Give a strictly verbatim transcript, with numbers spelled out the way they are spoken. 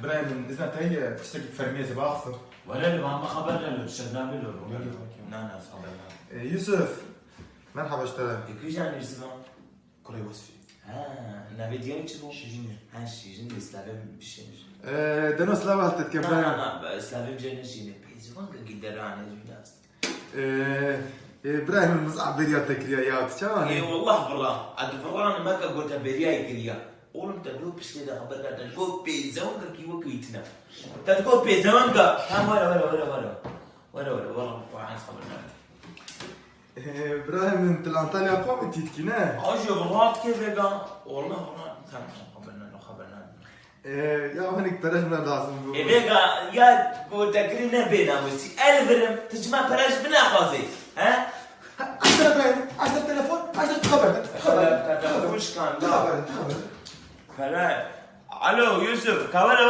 Birayê min, izna te heye, tiştekî fermî ez ê biaxifim. Wele li ba me xeber nede, tu şev nabê li ro. Okey, okey. Na, na, ez xeber nadim. E, Yusuf, merhaba ji te re. E, kîjan Yusuf a? Kurê Wasfî. Ha, navê diya wî çi bû? Şîrîn e. Ha, Şîrîn, slavê min bişêne. E, deno slava te dike, Na, birayê na, min. Na, slavê min jê neşîne. Peyzivangekî derane jî nas. Ee, e, Birayê min, min zaf bêriya te kiriya ya, tu çawa hî? Ê, wallah vira. Ez vira nime ke gote bêriya yê kiriya. Oğlum, te got piştê de xeber nade, got pêzewengekî wekî wî tune. Te digot pêzewenge. Ha, were, were, were, were. Were, were, were, were, ez xeber nade. Ee, Birayê min, tu li Antalya qomî tî dikî, ne? Ajo vira dike vêga. Oğlum, vira. Tamam, tamam, xeber nade, xeber nade. Ee, ya hinek pere ji me lazim bû. Ê vêga ya ku te kirî ne bênamûsî. Ez li vir im, tu çima pere ji min naxwazî? He? Aşta ben, aşta telefon, aşta tu xeber de, tu xeber de, Te telefon şikand. Tu xeber de, tu xeber de. Pere. Alo, Yusuf, ka were